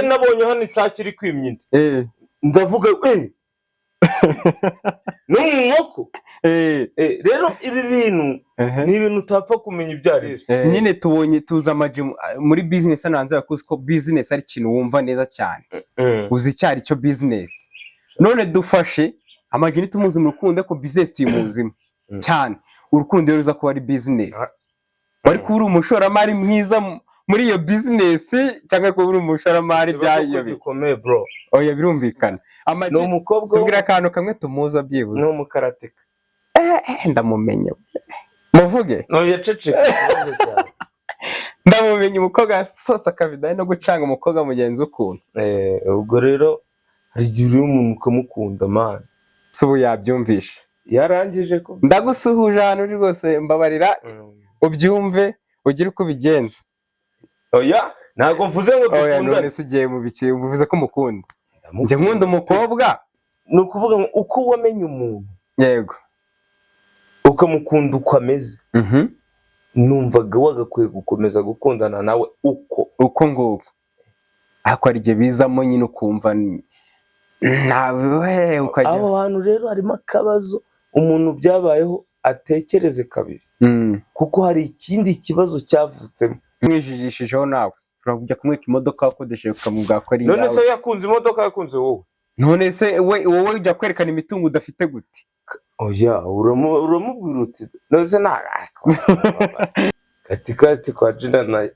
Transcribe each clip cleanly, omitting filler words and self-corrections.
Nabonye hano isake iri kwimya inda, ndavuga no mu nkoko. Rero ibi bintu ni ibintu utapfa kumenya ibyo ari byo. Nyine tubonye tuza Ama-G muri business hano hanze, bakuzi ko business ari ikintu wumva neza cyane, uzi icyo ari cyo business. None dufashe Ama-G, ntitumuzi mu rukundo, ko business tuyimuzimo cyane. Urukundo iyo ruza kuba ari business, wari kuba uri umushoramari mwiza muri iyo business, cyangwa kuba uri umushoramari Ikibazo ko byayobeye. gikomeye, bro. Oya, birumvikana. Ama-G, Ni umukobwa tubwire akantu kamwe tumuza byibuze. Ni umukarateka. Ndamumenye, muvuge. No yaceceka ikibazo cyawe. Ndamumenye, umukobwa yasohotse akavido ari no gucanga umukobwa mugenzi ukuntu. Ubwo rero hari igihe uri umuntu ukamukunda, man. Si ubu yabyumvishe? Yarangije ko. Ndagusuhuje ahantu uri rwose, mbabarira ubyumve, ugire uko ubigenza. Oya, ntabwo mvuze ngo Oya, none dukundane. se ugiye mu biki? Uvuze ko mukunda? Njye nkunda umukobwa. Ni ukuvuga ngo uko wamenye umuntu, ukamukunda uko ameze, numvaga wagakwiye gukomeza gukundana nawe uko. Uko nguko, ariko hari igihe bizamo nyine ukumva nawe ukajya. Aho hantu rero harimo akabazo. Umuntu byabayeho atekereze kabiri, kuko hari ikindi kibazo cyavutsemo. Mwijijishijeho nawe, ushobora kujya kumwereka imodoka wakodesheje, ukamubwira ko ari None se iyawe. yakunze imodoka, yakunze wowe? None se we, wowe ujya kwerekana imitungo udafite gute? Oya, uramubwira uti none se nta katikati kwa jina na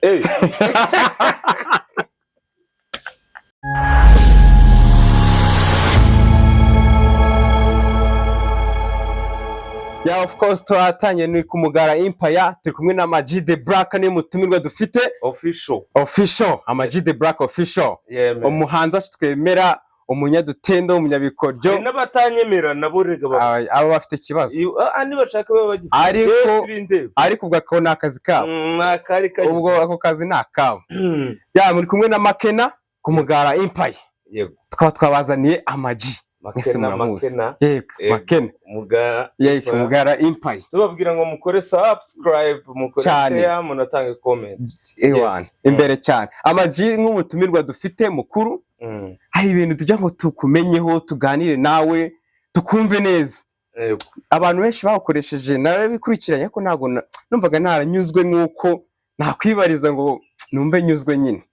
Yeah, of course, turatangiye, ni ku Mugara Empire, turi kumwe na Ama-G The Black, niwe mutumirwa dufite. Official. Official, Ama-G The Black official. Yeah, man. Umuhanzi wacu twemera, umunyadutendo, umunyabikoryo. Hari n'abatanyemera nabo rega Aba bafite ikibazo. Nibashaka babe bagifite. Ariko Njyewe sibindeba. Ariko ubwo ako ni akazi kabo. Akari kagize. Ubwo ako kazi ni akabo. Ya, muri kumwe na Makena ku Mugara Empire. Tukaba twabazaniye Ama-G. Mwese Makena. muramuzi. Makena. Yego. Yego. Makena. Mugara. Yego, Mugara Empire. Tubabwira ngo mukore subscribe, mukore Cyane. share, munatange comment. Ewana, Yes. imbere cyane. Ama-G, nk'umutumirwa dufite mukuru, hari ibintu tujya ngo tukumenyeho, tuganire nawe, tukumve neza. Abantu benshi bawukoresheje, narabikurikiranye, ariko ntabwo numvaga ntaranyuzwe nk'uko nakwibariza ngo numve nyuzwe nyine.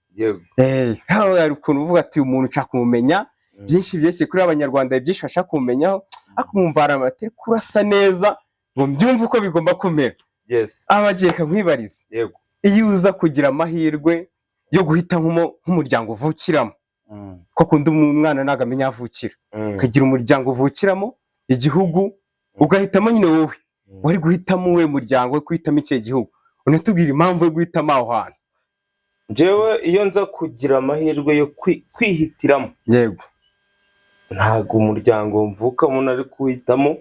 Nawe hari ukuntu uvuga ati umuntu nshaka kumumenya byinshi byinshi kuri abanyarwanda, byinshi bashaka kumumenyaho, ariko nkumva hari amateka urasa neza ngo mbyumve uko bigomba kumera. Ama-G, reka nkwibarize. Iyo uza kugira amahirwe yo guhitamo nk'umuryango uvukiramo, ko akunda umwana ntabwo amenya aho avukira, ukagira umuryango uvukiramo, igihugu ugahitamo nyine, wowe wari guhitamo uwuhe muryango, wo guhitamo ikihe gihugu? Unatubwira impamvu yo guhitamo aho hantu. Njyewe iyo nza kugira amahirwe yo kwihitiramo, ntabwo umuryango mvukamo nari kuwuhitamo.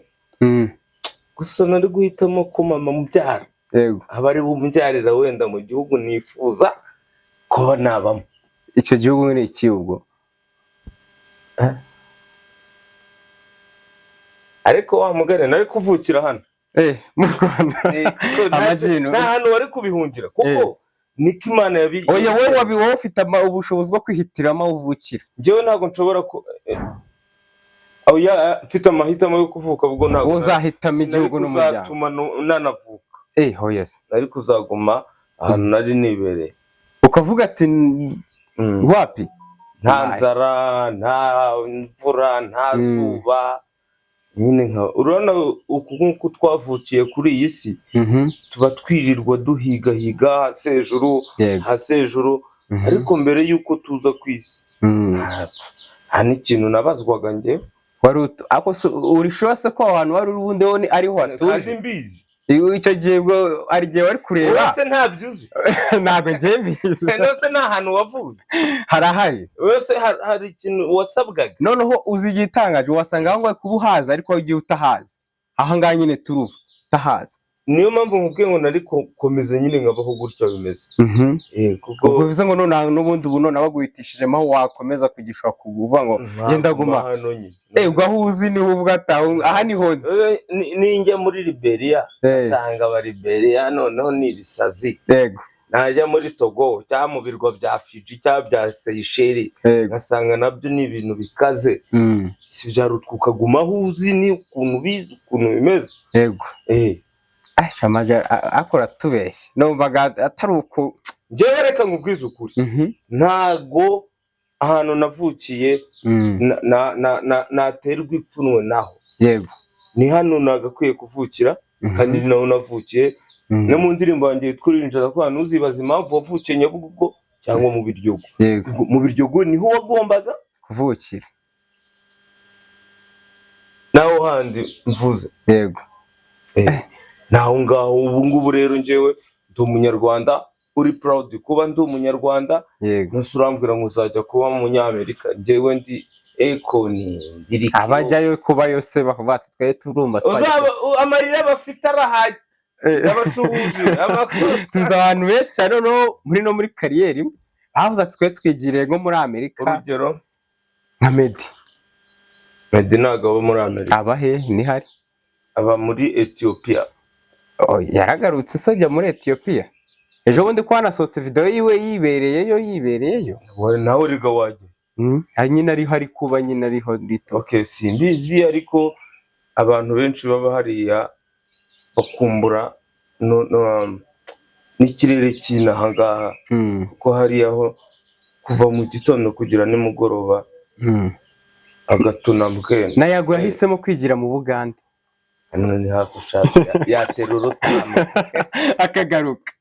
Gusa nari guhitamo ko mama mubyara aba ari bumbyarira wenda mu gihugu nifuza kuba nabamo. Icyo gihugu ni iki ubwo? Ariko wa mugani, nari kuvukira hano. Mu Rwanda? Kuko Amajino. nta hantu wari kubihungira, kuko niko Imana yabi. Oya, wowe wowe ufite ubushobozi bwo kwihitiramo aho uvukira. Njyewe ntabwo nshobora ku oya, mfite amahitamo yo kuvuka, ubwo ntabwo Wowe uzahitamo sinari igihugu n'umuryango. kuzatuma nanavuka. Oh yes. Nari kuzaguma ahantu nari nibereye. Ukavuga ati wapi. Nta Bye. nzara, nta mvura, nta zuba nyine. Nka urabona uku nk'uko twavukiye kuri iyi si, tuba twirirwa duhigahiga hasi hejuru, hasi hejuru, ariko mbere y'uko tuza ku isi, nta n'ikintu nabazwaga njyewe. Wari ariko se uri sure se ko aho hantu wari uri ubundi ho ariho Kandi hatuje? mbizi. Icyo gihe ubwo hari igihe wari kureba. Wowe se ntabyo uzi? Ntabwo ngiye mbizi. Wowe se nta hantu wavuye? Harahari. Wowe se hari ikintu wasabwaga? Noneho uzi igitangaje? Wasanga aho ngaho kuba uhazi, ariko wowe ugiye utahazi, aha ngaha nyine turi ubu utahazi. Niyo mpamvu nkubwiye ngo nari gukomeza nyine nkabaho gutyo bimeze. Kuko Ubwo bivuze ngo none n'ubundi ubu none baguhitishijemo aho wakomeza kugisha kuvuga ngo genda guma. Hano nyine. Ubwo aho uzi niho uvuga ati aha niho nzi. Ninjya muri Liberia, asanga aba Liberia noneho ni ibisazi. Najya muri Togo cyangwa mu birwa bya Fiji cyangwa bya Seychelles, ngasanga nabyo ni ibintu bikaze. Si byarutwa ukaguma aho uzi, ni ukuntu ubizi, ukuntu bimeze? Yego. Eh. Ah, Shamaje akora tubeshye, numvaga atari uku. Njyewe reka nkubwize ukuri, ntago ahantu navukiye naterwa ipfunwe naho. Ni hano nagakwiye kuvukira, kandi ni naho navukiye. No mu ndirimbo yanjye yitwa Uruhinja ndakuvuga, ntuzibaze impamvu wavukiye Nyabugogo cyangwa mu Biryogo. Mu Biryogo niho wagombaga kuvukira. Naho handi mvuze. Naho ngaho. Ubu ngubu rero njyewe ndi Umunyarwanda uri proud kuba ndi Umunyarwanda. Nose urambwira ngo uzajya kuba Umunyamerika? Njyewe ndi Akon, ndi Abajyayo kubayo se bakavuga ati twe turumva twajya. Uzaba amarira bafite arahagije. Ndabashuhuje amakuru. Tuzi abantu benshi cyane noneho muri no muri carrière bavuze ati twe twigiriye nko muri Amerika. Urugero? Nka Meddy. Meddy ntabwo aba muri Amerika. Aba he? Nihari? Aba muri Etiyopiya. Oh, yaragarutse se ajya muri Etiyopiya? Ejo bundi ko hanasohotse video yiwe yibereyeyo, yibereyeyo. Wowe nawe uriga wajya. Ah, nyine ariho ari kuba, nyine ariho rito. Okay, simbizi, ariko abantu benshi baba hariya bakumbura n'ikirere cy'inaha ngaha, kuko hariya ho kuva mu gitondo kugera nimugoroba agatuna mbwene. Na Yago yahisemo kwigira mu Bugande. Hano ni hafi, ushatse yatera urutama. Akagaruka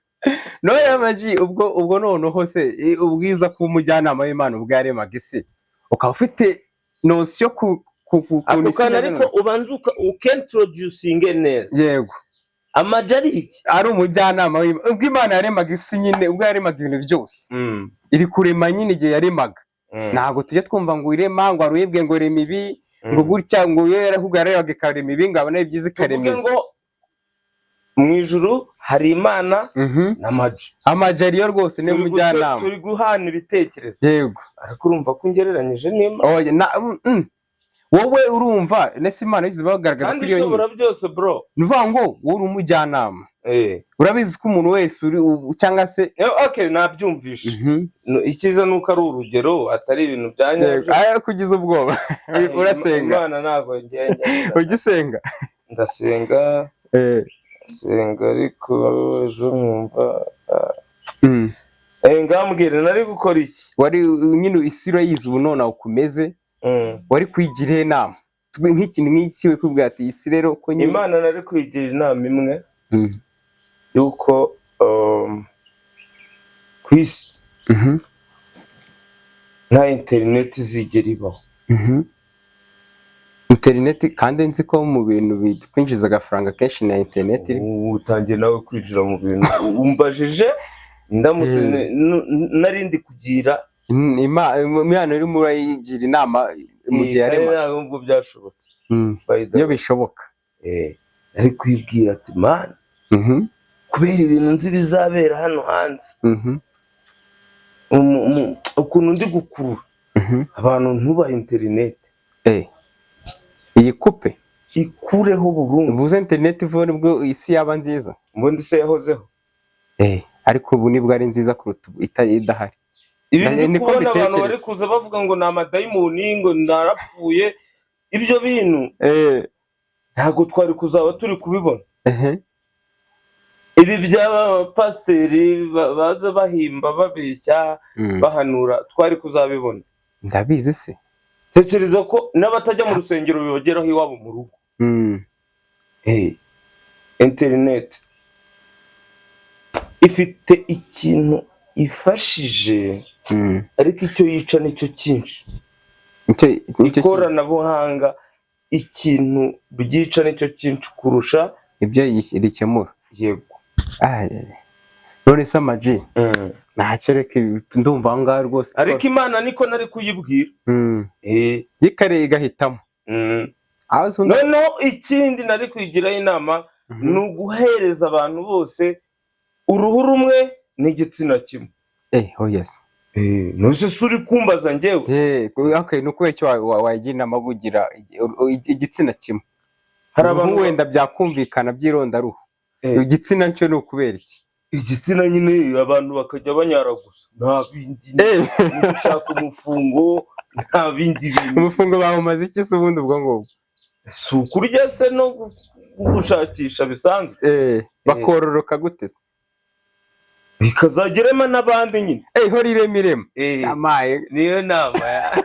none. Amaji, ubwo noneho se ubwiza kuba umujyanama w'Imana ubwo yaremaga isi, ukaba ufite notion ku Ako kuntu isi kantu imeze? Ariko ubanza ukintroducinge neza. Yego. Amaji ari iki? Ari umujyanama w'Imana ubwo Imana yaremaga isi nyine, ubwo yaremaga ibintu byose, iri kurema nyine, igihe yaremaga, ntabwo tujya twumva ngo irema ngo aruyibwe ngo rema ibi, ngo gutya, ngo iyo ahubwo yarebaga ikarema ibi, ngo abone ibyiza ikarema Tuvuge ibi. ngo mu ijuru hari Imana n'amaji. Amaji ariyo rwose, niyo mujyanama. Turi guhana ibitekerezo. Yego. Ariko urumva ko ngereranyije n'Imana. Oya, wowe urumva ndetse Imana yize bagaragaza Kandi kuri iyo nyine. ishobora byose, bro. Ni ukuvuga ngo wowe uri umujyanama, urabizi ko umuntu wese uri cyangwa se Okay, nabyumvishe. No, icyiza ni uko ari urugero, atari ibintu bya nyabyo. Aya kugize ubwoba. Urasenga? Imana ntabwo ngenda. Ugisenga? Ndasenga. Ndasenga, ariko ejo nkumva ngambwira nari gukora iki? Wari nyine isi urayizi ubu none uko umeze, wari kwigira inama nk'ikintu nk'iki, we kubwira ati isi rero ko nyine Imana nari kwigira inama imwe, yuko ku isi nta interineti izigera ibaho. Interineti, kandi nzi ko mu bintu bikwinjiza agafaranga kenshi na interineti iri. Ubu utangiye nawe kwinjira mu bintu umbajije, ndamutse nari ndi kugira Imana urimo urayigira inama mu gihe Kandi yarema. ntabwo ubwo byashobotse. By the Iyo way. bishoboka. Ari kwibwira ati: "Mana, kubera ibintu nzi bizabera hano hanze, ukuntu ndi gukurura abantu, ntubahe interineti." Iyi coupe. Ikureho burundu. Ubuze interineti ivuye nibwo isi yaba nziza. Ubundi se yahozeho? Ariko ubu nibwo ari nziza kuruta idahari. Ibi ndi Niko kubona abantu mbitekereza. bari kuza bavuga ngo ni amadayimoni, ngo narapfuye, ibyo bintu ntabwo twari kuzaba turi kubibona. Ibi by'aba bapasiteri baza bahimba, babeshya, bahanura, twari kuzabibona? Ndabizi se. Tekereza ko n'abatajya mu rusengero bibageraho iwabo mu rugo. Interineti ifite ikintu ifashije, ariko icyo yica nicyo cyinshi. Nicyo Ikoranabuhanga, ikintu ryica nicyo cyinshi kurusha ibyo rikemura. Yego. Ah, none se Amaji, ntacyo, reka ndumva aho ngaho rwose. Ariko Imana niko nari kuyibwira. Yikare igahitamo. Aho se Noneho ikindi nari kwigiraho inama ni uguhereza abantu bose uruhu rumwe n'igitsina kimwe. Oh yes. Ntuzi se uri kumbaza njyewe? Okay, ni ukubera icyo wagira inama kugira igitsina kimwe? Hari Uruhu abantu wenda byakumvikana by'irondaruhu, igitsina cyo ni ukubera iki? Igitsina nyine, abantu bakajya banyara gusa, nta bindi. Gushaka umufungo, nta bindi bintu. Umufungo bawumaze iki se ubundi ubwo ngubwo? Si ukurya se no gushakisha bisanzwe. Bakororoka gute se? Bikazageremo n'abandi nyine. Ihora irema irema. Amaye. Niyo nama ya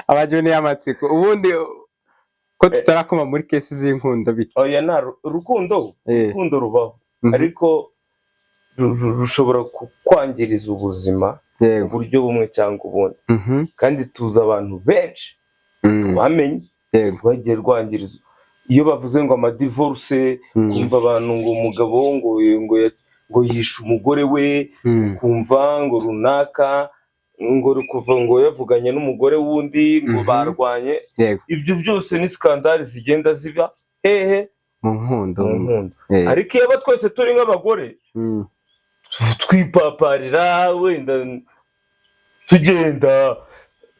Abajoni y'amatsiko, ubundi ko tutarakoma muri case z'inkundo bite? Oya, nta urukundo. Urukundo rubaho, ariko rushobora kukwangiriza ubuzima mu buryo bumwe cyangwa ubundi. Kandi tuzi abantu benshi twamenye rwagiye rwangiriza. Iyo bavuze ngo amadivorce, kumva abantu ngo umugabo ngo yishe umugore we, kumva ngo runaka ngo kuva ngo yavuganye n'umugore wundi ngo barwanye. Ibyo byose ni scandale zigenda ziba hehe? Mu nkundo. Mu nkundo. Ariko iyo aba twese turi nk'abagore, twipaparira wenda tugenda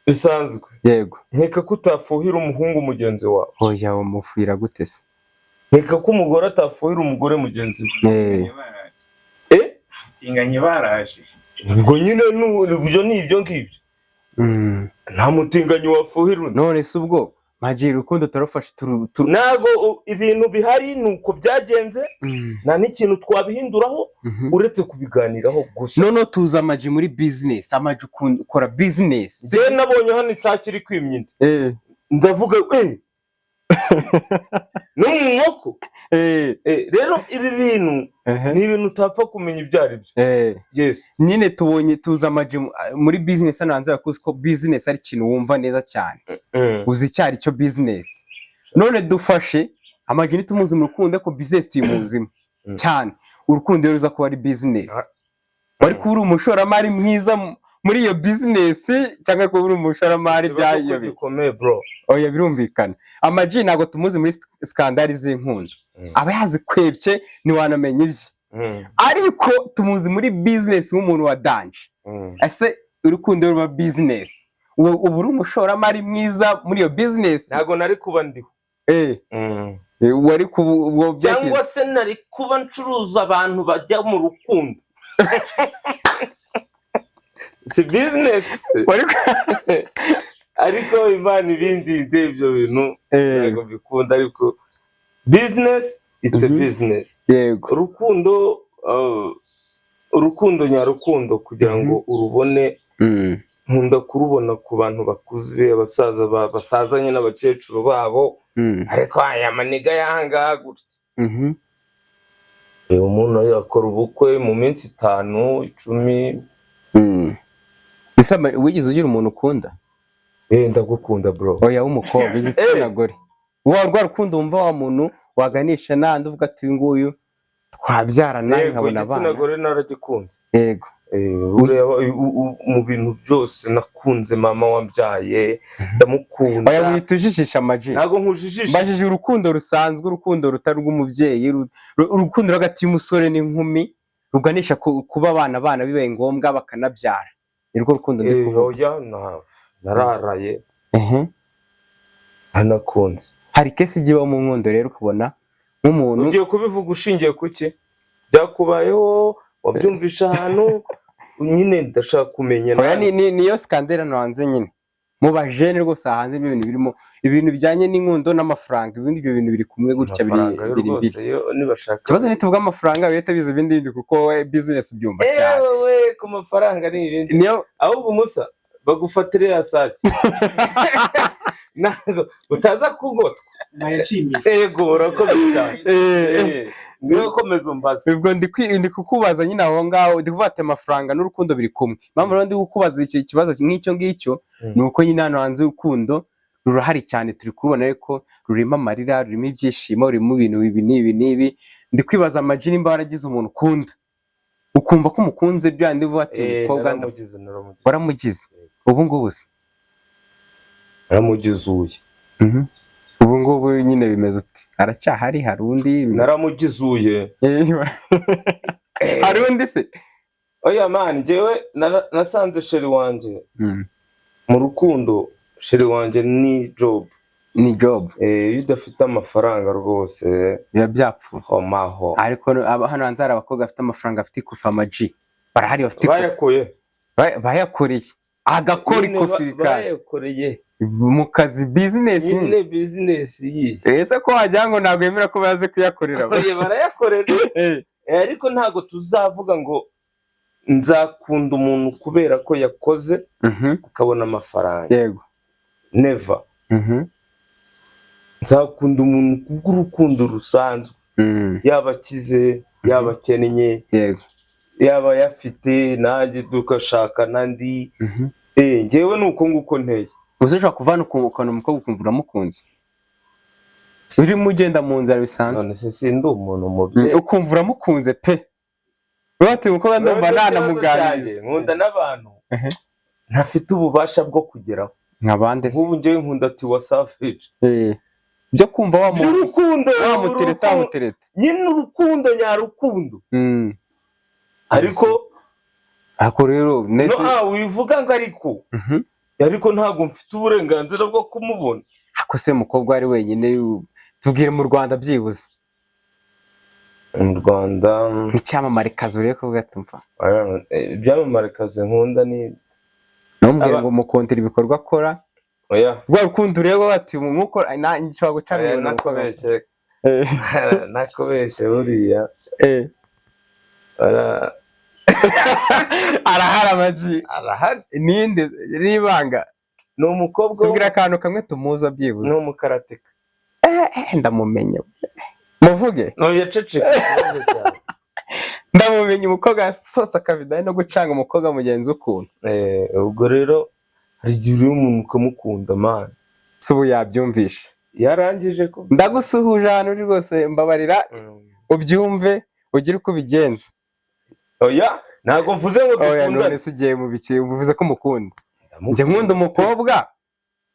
bisanzwe. Nkeka ko utafuhira umuhungu mugenzi wawe. Oya, umufuhira gute se? Nkeka ko umugore atafuhira umugore mugenzi we. Eh. Inganye baraje. Ubwo nyine ibyo ni ibyo ngibyo. Nta mutinganyi wafuhira undi. None se ubwo Maji, urukundo turarufashe Ntabwo ibintu bihari ni uko byagenze. Nta n'ikintu twabihinduraho uretse kubiganiraho gusa. Noneho tuzi Amaji muri business. Amaji ukora business. Njyewe nabonye hano isake iri kwimya inda, ndavuga no mu nkoko. Rero ibi bintu ni ibintu utapfa kumenya ibyo ari byo. Yes. Nyine tubonye tuzi Amaji muri business hano hanze, bakuzi ko business ari ikintu wumva neza cyane, uzi icyo ari cyo business. None dufashe Amaji, ntitumuzi mu rukundo, ko business tuyimuzimo cyane. Urukundo iyo ruza kuba ari business, wari kuba uri umushoramari mwiza muri iyo business, cyangwa kuba uri umushoramari Ikibazo ko byayobeye. gikomeye, bro. Oya, birumvikana. Amaji ntabwo tumuzi muri scandale z'inkundo, aba yazikwebye, ntiwanamenya ibye, ariko tumuzi muri business nk'umuntu wa danger. Ese urukundo ruba business, ubu uri umushoramari mwiza muri iyo business? Ntabwo nari kuba ndiho. Wari kuba ubwo Cyangwa se nari kuba ncuruza abantu bajya mu rukundo, si business? Ariko Imana ibindinde ibyo bintu. Ntabwo mbikunda, ariko business, it's a business. Urukundo, urukundo nyarukundo, kugira ngo urubone, nkunda kurubona ku bantu bakuze, abasaza basazanye n'abakecuru babo. Ariko aya maniga y'ahangaha gutya, umuntu akora ubukwe mu minsi 5, 10. Ese wigeze ugira umuntu ukunda? Ndagukunda, bro. Oya, w'umukobwa, igitsina gore, wa rwa rukundo wumva wa muntu waganisha n'andi uvuga ati: "Uyu nguyu twabyarana, Yego. nkabona Igitsina abana." gore naragikunze. Ureba, mu bintu byose nakunze mama wambyaye, ndamukunda. Oya, wihita ujijisha, Amaji. Ntabwo nkujijisha. Mbajije urukundo rusanzwe, urukundo rutari urw'umubyeyi, urukundo hagati y'umusore n'inkumi ruganisha kuba abana bibaye ngombwa bakanabyara, ni rwo rukundo ndi kuvuga. Oya, nararaye, ntanakunze. Hari case ijya iba mu nkundo rero, ukabona nk'umuntu Ugiye kubivuga ushingiye ku ki? Byakubayeho? Wabyumvisha ahantu? Nyine ndashaka kumenya. Oya, nanjye. Niyo scandale hano hanze nyine mu bajene rwose. Hanze ibyo bintu birimo ibintu bijyanye n'inkundo n'amafaranga, ibindi ibyo bintu biri kumwe gutya, biri Amafaranga yo biri rwose biri yo nibashaka. Ikibazo nituvuga amafaranga bihita biza ibindi bindi, kuko wowe business ubyumva cyane. Ewe, ku mafaranga ni ibindi. Niyo. Ahubwo umusa bagufatire ya sake, ntabwo utaza kugotwa. Ego, urakoze cyane. Niwe, komeza umbaze. Ubwo ndi kukubaza nyine aho ngaho, ndi kuvuga ati amafaranga n'urukundo biri kumwe. Impamvu rero ndi kukubaza icyo kibazo nk'icyo ngicyo, ni uko nyine hano hanze urukundo rurahari cyane, turi kubona, ariko rurimo amarira, rurimo ibyishimo, rurimo ibintu ibi n'ibi n'ibi. Ndi kwibaza, Amaji, nimba waragize umuntu ukunda, ukumva ko umukunze bya ndi uvuga ati: "Umukobwa Naramugize, naramugize. Waramugize. Ubu ngubu se? Naramugizuye. Ubu ngubu nyine bimeze uti? Aracyahari? Hari undi? Naramugizuye. Hari undi se? Oya man, njyewe nasanze chérie wanjye mu rukundo, chérie wanjye ni job. Ni job. Iyo udafite amafaranga rwose, biba byapfuye. Homaho. Ariko hano hanze hari abakobwa bafite amafaranga, bafite ikofi, amaji barahari bafite ikofi. Bayakuye. Bayakoreye, agakora Nyine ikofi rikari bayakoreye mu kazi, business. Nyine business yi. Ese ko wagira ngo ntabwo yemera ko baze kuyakorera? Oya, barayakorera. Ariko ntabwo tuzavuga ngo nzakunda umuntu kubera ko yakoze akabona amafaranga. Never. Nzakunda umuntu kubw'urukundo rusanzwe, yaba akize, yaba akennye, yaba ayafite, nanjye tugashaka n'andi. Njyewe ni uko nguko nteye. Gusa ushobora kuva hano ukabona umukobwa, ukumva uramukunze, urimo ugenda mu nzira bisanzwe. None se sindi umuntu mubyeyi? Ukumva uramukunze pe, bati umukobwa ndumva None ikibazo nanamuganiriza. cyanjye, nkunda n'abantu ntafite ububasha bwo kugeraho. Nka bande se? Nk'ubu njyewe nkunda Tiwa Savage. Byo kumva wamu By'urukundo. wamutereta, wamutereta. Nyine urukundo nyarukundo. Ariko Ariko rero no nese wivuga ngo ariko ariko ntabwo mfite uburenganzira bwo kumubona. Ako se umukobwa ari wenyine, tubwire mu Rwanda byibuze. Mu Rwanda? Nk'icyamamare kazi urebe ko tumva. Ibyamamare kazi nkunda ni Ntumbwire ngo mukundira ibikorwa akora. Oya. Rwa rukundo ureba bati umwuko nshobora guca Oya, miliyoni umukobwa. Nakubeshye, nakubeshye buriya. Arahari amaji? Arahari. Ninde n'ibanga? Ni umukobwa Tubwire akantu kamwe tumuza byibuze. Ni umukarateka. Ndamumenya, muvuge. Ntuye, ceceka ikibazo cyawe. Ndamumenya, umukobwa yasohotse akavidayo no gucanga umukobwa mugenzi ukuntu. Ubwo rero hari igihe uri umuntu ukamukunda, man. Si ubu yabyumvishe? Yarangije ko. Ndagusuhuje ahantu uri rwose, mbabarira ubyumve, ugire uko ubigenza. Oya, ntabwo mvuze ngo Oya. dukundane. None se ugiye mu biki? Uvuze ko umukunda. Njye nkunda umukobwa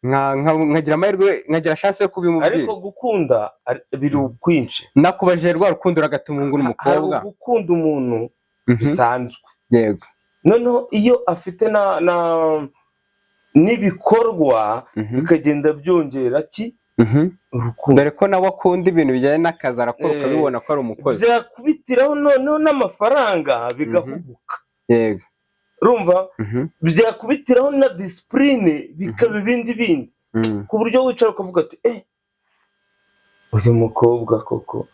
nkagira amahirwe, nkagira chance yo kubimubwira. Ariko gukunda biri ukwinshi. Nakubajije rwa rukundo uragatuma ngo Hari umukobwa. ugukunda umuntu bisanzwe. Noneho iyo afite na n'ibikorwa bikagenda byongera ki urukundo. Dore ko nawe akunda ibintu bijyanye n'akazi, arakora, ukabibona ko ari umukozi. Byakubitiraho noneho n'amafaranga bigahubuka. Urumva, byakubitiraho na discipline bikaba ibindi bindi, ku buryo wicara ukavuga ati: "Uyu mukobwa koko."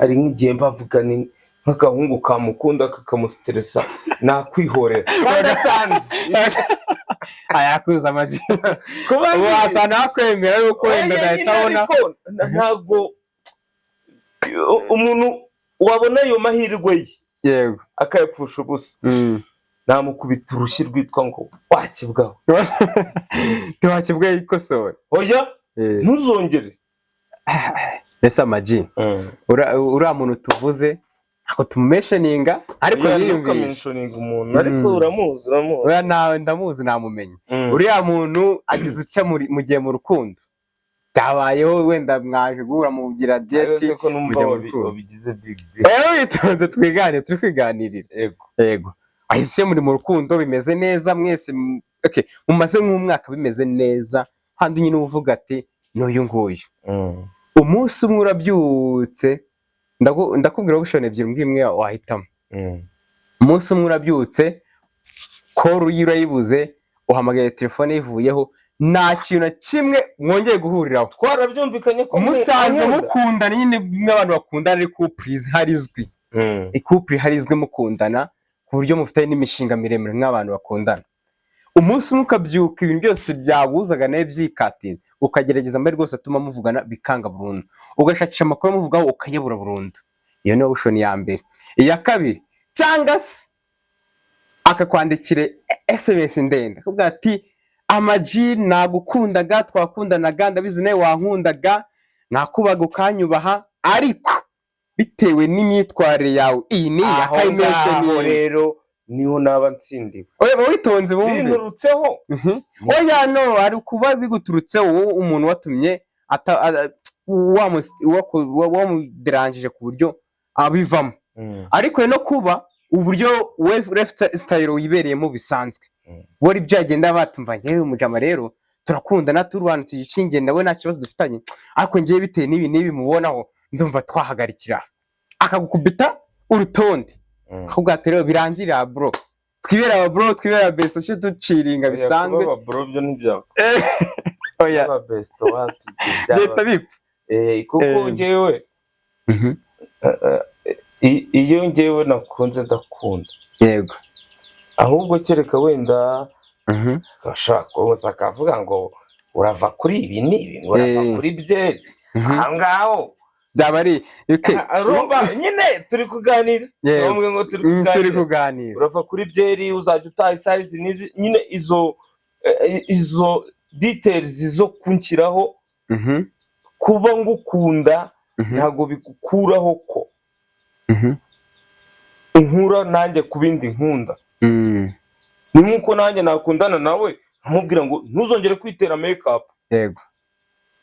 Hari nk'igihe mbavuga ni nk'agahungu kamukunda kakamusiteresa, nakwihorera kandi atanzi. Ayakuza amaji. Kuba Ubu wasa nakwemera yuko wenda Oya, adahita nyine, abona. Ariko ntabwo umuntu wabona ayo mahirwe ye akayapfusha ubusa, namukubita urushyi rwitwa ngo wakibwaho. Ntiwakibwa, yikosora. Oya, ntuzongere. Ese amaji, uriya muntu tuvuze ntabwo tumumentioninga, ariko Oya, yiyumvisha. ntukamentioninge umuntu, ariko uramuzi, uramuzi. Uriya nawe ndamuzi, namumenye. Uriya muntu agize utya mu gihe mu rukundo byabayeho, wenda mwaje guhura mugira Ariko date, se ko numva mujya mu rukundo. wabigize big deal? Rero witonze, twigane, turi kwiganirira. Yego. Yego, ahise muri mu rukundo bimeze neza mwese, okay, mumaze nk'umwaka bimeze neza, handi nyine uvuga ati n'uyu nguyu. Umunsi umwe urabyutse, ndakubwira option ebyiri, mbwira imwe wahitamo. Umunsi umwe urabyutse, call ye urayibuze, uhamagaye telefone yivuyeho, nta kintu na kimwe mwongeye guhuriraho. Twarabyumvikanye ko Musanzwe ankunda. mukundana nyine nk'abantu bakundana, ari couple ihari izwi, icouple ihari izwi, mukundana ku buryo mufitanye n'imishinga miremire nk'abantu bakundana. Umunsi umwe ukabyuka, ibintu byose byaguzaga nawe byikatinze, ukagerageza amahirwe yose atuma muvugana bikanga burundu, ugashakisha amakuru amuvugaho ukayabura burundu. Iyo ni option ya mbere. Iya kabiri, cyangwa se akakwandikira SMS ndende akubwira ati: "Amaji, nagukundaga, twakundanaga, ndabizi nawe wankundaga, nakubaga ukanyubaha, ariko bitewe n'imyitwarire yawe iyi ni Aho ngaho akayimentioninga." rero niho naba ntsindiwe. Oya, witonze bumve. Binturutseho. Oya, no hari kuba biguturutseho wowe, umuntu watumye wamuderanjije ku buryo abivamo, ariko no kuba uburyo we lifestyle wibereyemo bisanzwe, wari byagenda batumva ngewe umujama rero. Turakundana, turubana, tugishingiye nawe, nta kibazo dufitanye, ariko ngewe bitewe n'ibi n'ibi mubonaho, ndumva twahagarikira. Akagukubita urutonde, akubwira ati: "Rero birangirira bro, twibera aba bro, twibera aba best, tujye duchillinga bisanzwe." Kuba bro byo ntibyaba. Oya. Kuba best wapi. Byahita bipfa. Kuko njyewe iyo njyewe nakunze, ndakunda. Ahubwo kereka wenda ashobora kuza akavuga ngo urava kuri ibi n'ibi, ngo urava kuri byeri aho ngaho. Byaba ari okay. Ah, urumva nyine turi kuganira. Si ngombwa ngo turi Turi kuganira. kuganira. Urava kuri byeri, uzajya utaha isaha izi n'izi, nyine izo details zo kunshyiraho. Kuba ngukunda ntabwo bigukuraho ko inkura nanjye ku bindi nkunda. Ni nk'uko nanjye nakundana nawe nkamubwira ngo ntuzongere kwitera make-up,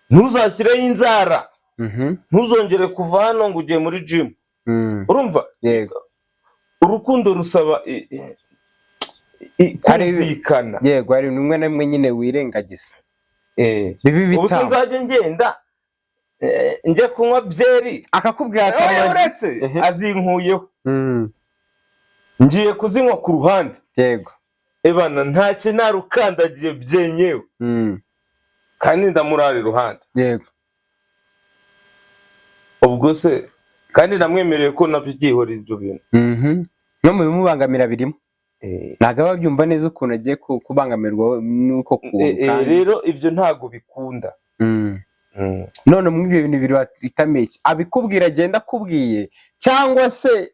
ntuzashyireho inzara, ntuzongere kuva hano ngo ugiye muri gym. Urumva, urukundo rusaba kumvikana. Yego, hari bimwe na bimwe nyine wirengagiza bibi Ubu se bitamba. nzajya ngenda njya kunywa byeri, Akakubwira ati Oya, uretse azinkuyeho, ngiye kuzinywa ku ruhande, ebana ntacyo narukandagiye byenyewe, kandi ndamurara iruhande. Ubwo se kandi namwemereye ko nabyo byihorera ibyo bintu. No mu bimubangamira birimo. Ntabwo aba abyumva neza ukuntu agiye kubangamirwa n'uko kuntu kandi. Rero ibyo ntabwo bikunda. None muri ibyo bintu bibiri wahitamo iki? Abikubwira agenda akubwiye, cyangwa se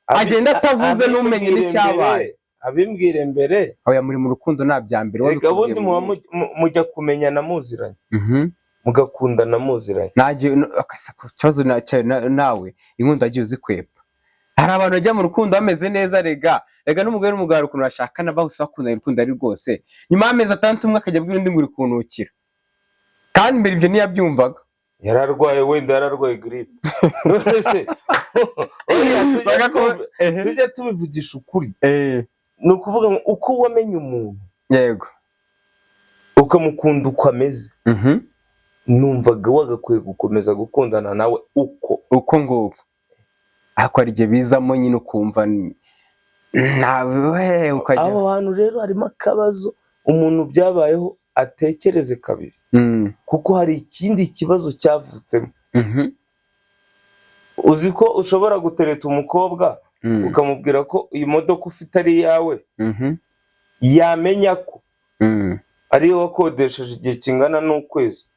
agenda atavuze ntumenye Abimbwire n'icyabaye? mbere, abimbwire mbere. Oya, muri mu rukundo nta bya mbere. Reka, ubundi Wabikubwiye muba mujya kumenyana muziranye, mugakundana muziranye. Nagiye akasa ku kibazo cyawe nawe inkundo wagiye uzikwepa. Hari abantu bajya mu rukundo bameze neza. Rega rega, n'umugore n'umugabo hari ukuntu bashakana, bahise bakundana, urukundo ari rwose, nyuma y'amezi 6 umwe akajya abwira undi ngo uri kunukira, kandi mbere ibyo ntiyabyumvaga. Yararwaye, wenda yararwaye giripe. None se oya, tujye tubivugisha ukuri. Ni ukuvuga ngo uko wamenye umuntu, ukamukunda uko ameze, numvaga wagakwiye gukomeza gukundana nawe uko. Uko nguko, ariko hari igihe bizamo nyine ukumva nawe ukajya Aho hantu rero harimo akabazo. Umuntu byabayeho atekereze kabiri, kuko hari ikindi kibazo cyavutsemo. Uzi ko ushobora gutereta umukobwa, ukamubwira ko iyi modoka ufite ari iyawe, yamenya ko ariyo wakodesheje igihe kingana n'ukwezi,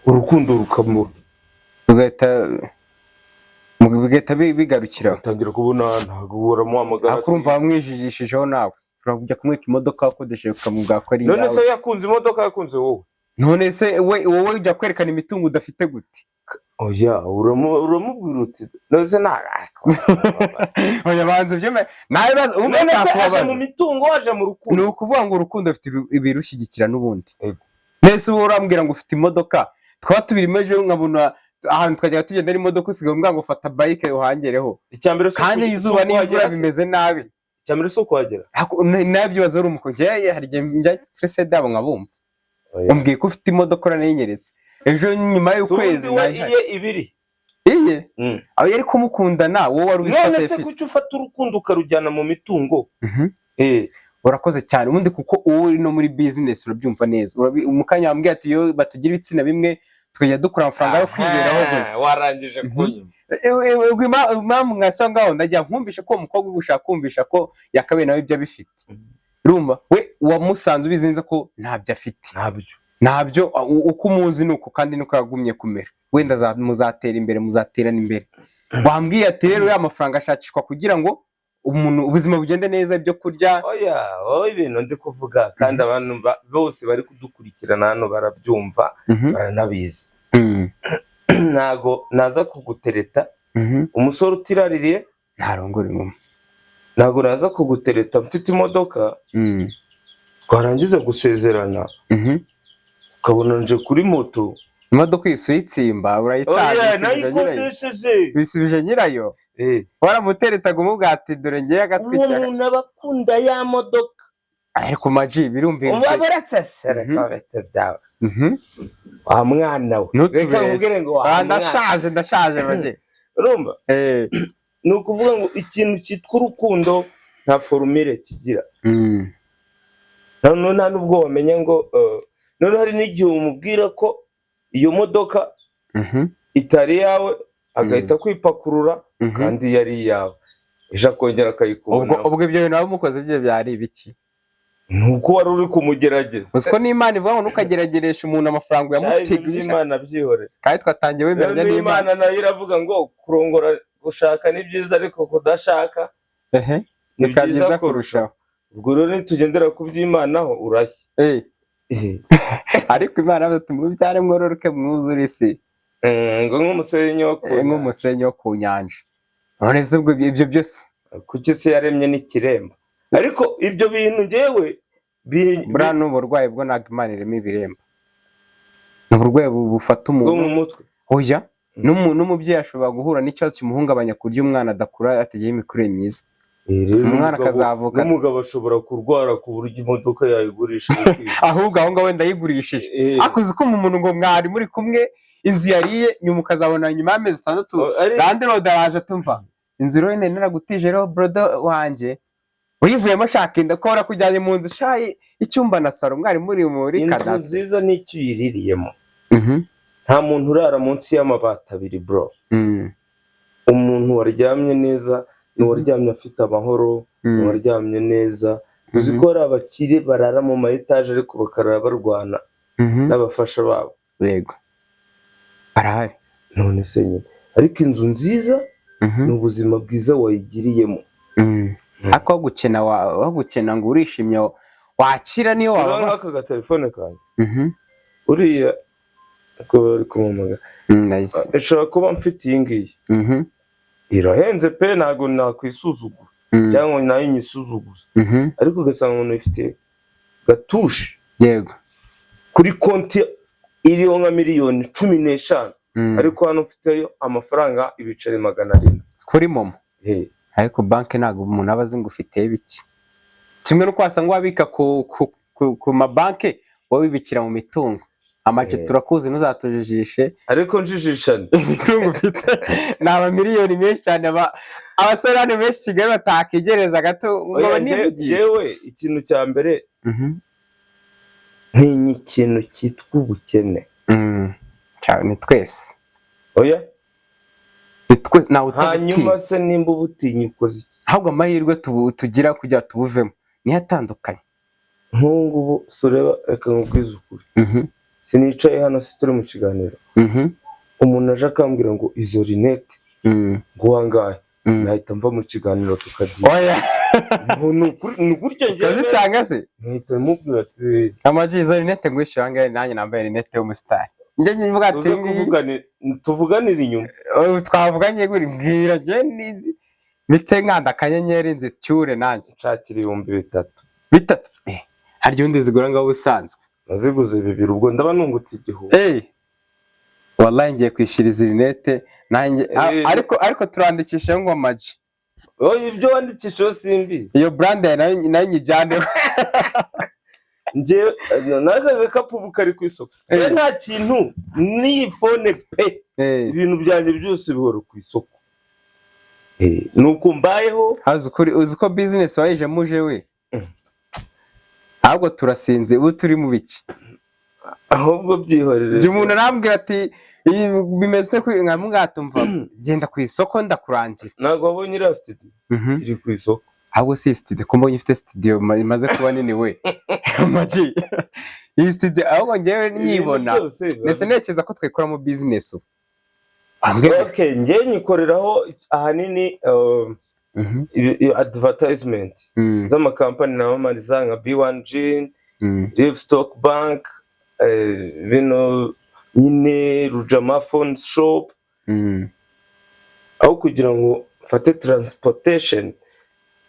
urukundo rukamura. Bigahita bigarukiraho. Atangira kubona ntabwo uramuhamagara. Ariko urumva wamwijijishijeho nawe, ushobora kujya kumwereka imodoka wakodesheje, ukamubwira ko ari None iyawe. se yakunze imodoka, yakunze wowe? None se we, wowe ujya kwerekana imitungo udafite gute? Oya, uramubwira uti none se nta Oya, banza ubyemere nawe, baza umva. None se aje Nakubabaza. mu mitungo, waje mu Ni rukundo? ukuvuga ngo urukundo rufite ibirushyigikira n'ubundi. Mbese uba urambwira ngo ufite imodoka, twaba tubirimo, ejo nkabona ahantu twajyaga tugenda n'imodoka usigaye umbwira ngo fata bike uhangereho. Icya mbere si Kandi izuba si n'imvura ukuhagera se? bimeze nabi. Icya mbere si ukuhagera. Nabyo baza uri umukobwa. Njyewe hari igihe njya kuri side yabo nkabumva. Oya. Umbwiye ko ufite imodoka, uranayinyeretse, ejo nyuma Si y'ukwezi ubundi we nayihari. iye ibiri. Iye aho yari kumukundana, wowe wari ubizi ko None se atayifite. kuki ufata urukundo ukarujyana mu mitungo? Urakoze cyane. Ubundi kuko uwo uri no muri business urabyumva neza. Mu kanya wambwiye ati iyo batugira ibitsina bimwe tukajya dukura amafaranga yo kwiberaho gusa. Warangije kunyuma. Ubwo impamvu nkasa ngaho ndagira nkumvishe ko uwo mukobwa uri gushaka kumvisha ko yakabaye nawe ibyo abifite, urumva we wamusanze ubizi neza ko ntabyo afite. Ntabyo. Ntabyo. Uko umuzi ni uko, kandi niko yagumye kumera. Wenda muzatera imbere, muzaterana imbere. Wambwiye ati rero ya mafaranga ashakishwa kugira ngo umuntu ubuzima bugende neza, ibyo kurya. Oya, wowe ibintu ndi kuvuga, kandi abantu bose bari kudukurikirana hano barabyumva, baranabizi. Ntago naza kugutereta umusore utiraririye. Ntarongora inkumi. Ntago naza kugutereta mfite imodoka, twarangiza gusezerana ukabona nje kuri moto. Imodoka uyisuye itsimba urayitanga? Oya. Uyisubije nyirayo? Nayikodesheje. Uyisubije nyirayo? Waramuteretaga umubwira ati dore ngewe Uwo agatwikira. muntu aba akunda ya modoka. Ariko maji birumvikana. Uba buretse se, reka bete byawe. Wa mwana we, reka Ntutubeshye. nkubwire ngo wa Ah, mwana. Ndashaje, ndashaje, maji. Urumva, ni ukuvuga ngo ikintu cyitwa urukundo nta formule kigira. Noneho nta n'ubwo wamenya ngo noneho hari n'igihe umubwira ko iyo modoka itari iyawe, agahita kwipakurura kandi yari iyawe, ejo akongera Ubwo akayikubona. Ubwo ibyo bintu waba umukoze ibyo byari ibiki? Ni uko wari uri kumugerageza. Uzi ko n'Imana ivuga ngo ntukageragereshe umuntu amafaranga Cyari uyamutega. ibintu by'Imana byihorera. Kandi twatangiye Rero wemeranya n'Imana. n'Imana nayo iravuga ngo kurongora, gushaka ni byiza, ariko kudashaka ni Bikaba byiza byiza kurushaho. kurushaho. Ubwo rero nitugendera ku by'Imana ho urashya. Ariko Imana yavuze ati: "Mubyare, mwororoke, mwuzure isi." Ngo nk'umusenyi wo ku Nk'umusenyi wo ku nyanja. None se ubwo ibyo byose Kuki se yaremye n'ikiremba? Ariko ibyo bintu njyewe Buriya ni uburwayi bwo, ntabwo Imana irema ibiremba, ni uburwayi bufata bwo umuntu. mu mutwe. Oya, n'umubyeyi ashobora guhura n'ikibazo kimuhungabanya ku buryo umwana adakura, atagira imikurire myiza. Rero Umwana akazavuka- n'umugabo ashobora kurwara ku buryo imodoka yayigurisha ikwiye. Ahubwo aho ngaho wenda yigurishije. Ariko uzi kumva umuntu ngo mwari muri kumwe, inzu yariye, nyuma ukazabona nyuma y'amezi 6 landlord araje atumva inzu rero nari naragutije rero, brother wanjye, uyivuyemo shaka inda ko warakujyanye mu nzu shayi icyumba na salo, mwari muri muri Inzu kadasiteri. nziza n'icyo uyiririyemo. Nta muntu urara munsi y'amabati abiri, bro. Umuntu waryamye neza ni uwaryamye afite amahoro, ni uwaryamye neza. Uzi ko hari abakire barara mu ma etaje ariko bakarara barwana n'abafasha babo? Yego, barahari. None se nyine, ariko inzu nziza ni ubuzima bwiza wayigiriyemo. Ariko aho gukena aho gukena ngo urishimye wakira niyo Urabona waba nk'aka gatelefone kanjye, uriya ko bari kumumagara, Nice. Nshobora kuba mfite iyi ngiyi, irahenze pe, ntabwo nakwisuzugura cyangwa nayo nyisuzuguza, ariko ugasanga umuntu ifite gatushe kuri konti iriho nka miliyoni 15, ariko hano mfiteyo amafaranga ibiceri 700. Kuri MoMo? Ariko banki ntabwo umuntu aba azi ngo ufiteyo ibiki, kimwe n'uko wasanga wabika ku mabanki, wowe wibikira mu mitungo amake. Turakuzi, ntuzatujijishe. Ariko njijishane. Imitungo ufite ni amamiliyoni menshi cyane, abasore hano benshi i Kigali batakigereza gato ngo Oya, banivugishe. Njyewe ikintu cya mbere, ntinya ikintu cyitwa ubukene. Cyane, twese. Oya. Ni twe, ntawe Hanyuma utabutinya. se nimba ubutinya ukoze iki? Ahubwo amahirwe tugira kugira tubuvemo niyo atandukanye. Nk'ubu ngubu si ureba, reka nkubwize ukuri, sinicaye hano, si turi mu kiganiro, umuntu aje akambwira ngo izo rinete ngo wangahe, nahita mva mu kiganiro tukagira. Oya. Ni ukuri, ni gutyo njyewe. Ukazitanga se? Nkahita mubwira ati Amaji, izo rinete ngwishyura angahe? Nanjye nambaye rinete y'umusitari, njye mvuga ati tuze tuvuganire inyuma. Oh, twavuganye guri, mbwira njye ni mite nkanda akanyenyeri nzicyure nanjye. Nshakira 3000. 3000? Harya ubundi zigura ngaho ubusanzwe? Naziguze 2000, ubwo ndaba nungutse 1000. Wallahi ngiye kwishyura izi rinete nanjye. Ariko turandikisha ngo Amaji. Oya, ibyo wandikishaho simbizi. Iyo brand yawe nayo nyijyaneho. Njyewe n'aka gakapu ubu kari ku isoko. Njyewe nta kintu n'iyi phone pe, ibintu byanjye byose bihora ku isoko. Ni uko mbayeho. Hazi ukuri, uzi ko business wayijemo uje we? Ahubwo turasinze, ubu turi mu biki? Ahubwo byihorere. Igihe umuntu arambwira ati: "Iyi bimeze ute?" Nkamubwira, genda ku isoko ndakurangira. Ntabwo wabonye iriya studio iri ku isoko? Ahubwo si studio, ko mbonye ufite studio imaze kuba nini we Amaji, iyi studio ahubwo ngewe nyibona Ibintu byose biba ndetse ntekereza ko twayikoramo business ubu. Wambwira. Okay, njye nyikoreraho ahanini advertisement z'amakampani namamariza nka B1 Gin, Livestock Bank, bino nyine Rujama Phone Shop, aho kugira ngo mfate transportation